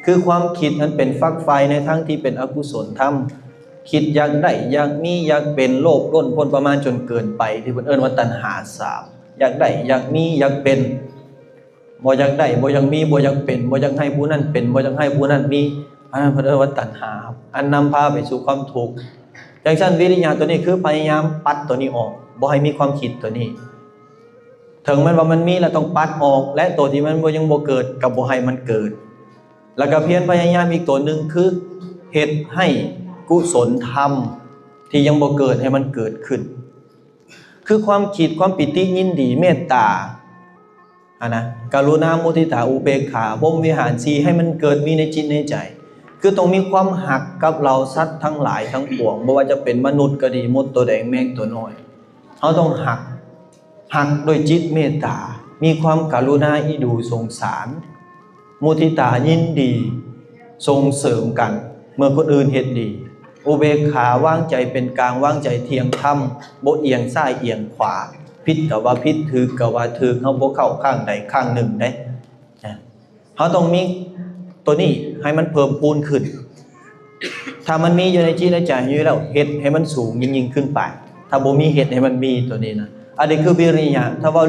ຄືຄວາມຄິດນັ້ນເປັນຝັກໃຝ່ໃນທາງທີ່ເປັນອະກຸສົນທຳ, ຄິດຢາກໄດ້ ຢາກມີ ຢາກເປັນ, ໂລບລົ້ນພົ້ນປະມານຈົນເກີນໄປ ທີ່ເພິ່ນເອີ້ນວ່າຕັນຫາສາມ. ຢາກໄດ້ ຢາກມີ ຢາກເປັນ, ບໍ່ຢາກໄດ້ ບໍ່ຢາກມີ ບໍ່ຢາກເປັນ, ບໍ່ຢາກໃຫ້ຜູ້ນັ້ນເປັນ ບໍ່ຢາກໃຫ້ຜູ້ນັ້ນມີ, ອັນນັ້ນເພິ່ນເອີ້ນວ່າຕັນຫາ ອັນນຳພາໄປສູ່ຄວາມທຸກ. ຈັ່ງຊັ້ນ ວິລິຍະໂຕນີ້ຄືພະຍາຍາມປັດໂຕນີ້ອອກ ບໍ່ໃຫ້ມີຄວາມຄິດໂຕນີ້. ເຖິງແມ່ນວ່າມັນມີແລ້ວຕ້ອງປັດອອກ ແລະ ໂຕທີ່ມັນບໍ່ ຍັງບໍ່ເກີດກໍບໍ່ໃຫ້ມັນເກີດ. ແລ້ວກໍພຽນພະຍາຍາມອີກໂຕໜຶ່ງ ຄືເຮັດໃຫ້ກຸສົນທຳທີ່ຍັງບໍ່ເກີດໃຫ້ມັນເກີດຂຶ້ນ ຄືຄວາມຄິດ ຄວາມປີຕິຍິນດີ ເມດຕາ ຫັ້ນນະ ກະລຸນາ ມຸທິຕາ ອຸເບກຂາ ພົມວິຫານສີ່ ໃຫ້ມັນເກີດມີໃນຈິດໃນໃຈ. ຄືຕ້ອງມີຄວາມຮັກກັບເຫຼົ່າສັດທັງຫຼາຍທັງປວງ ບໍ່ວ່າຈະເປັນມະນຸດກໍດີ ມົດຕົວແດງ ແມງຕົວນ້ອຍ. ເຮົາຕ້ອງຮັກ ຮັກດ້ວຍຈິດເມດຕາ, ມີຄວາມກະລຸນາ ອີດູສົງສານ, ມຸທິຕາ ຍິນດີ ສົ່ງເສີມກັນ ເມື່ອຄົນອື່ນເຮັດດີ, ອຸເບກຂາ ວາງໃຈເປັນກາງ ວາງໃຈທ່ຽງທຳ ບໍ່ອຽງຊ້າຍອຽງຂວາ, ຜິດກໍວ່າຜິດ ຖືກກໍວ່າຖືກ, ເຮົາບໍ່ເຂົ້າຂ້າງໃດຂ້າງໜຶ່ງເດ້. ເຮົາຕ້ອງມີໂຕນີ້ໃຫ້ມັນເພີ່ມພູນຂຶ້ນ. ຖ້າມັນມີຢູ່ໃນຈິດໃນໃຈຢູ່ແລ້ວ ເຮັດໃຫ້ມັນສູງຍິ່ງໆຂຶ້ນໄປ. ຖ້າບໍ່ມີ ເຮັດໃຫ້ມັນມີໂຕນີ້ນະ. ອັນນີ້ຄືວິລິຍະ. ຖ້າເວົ້າ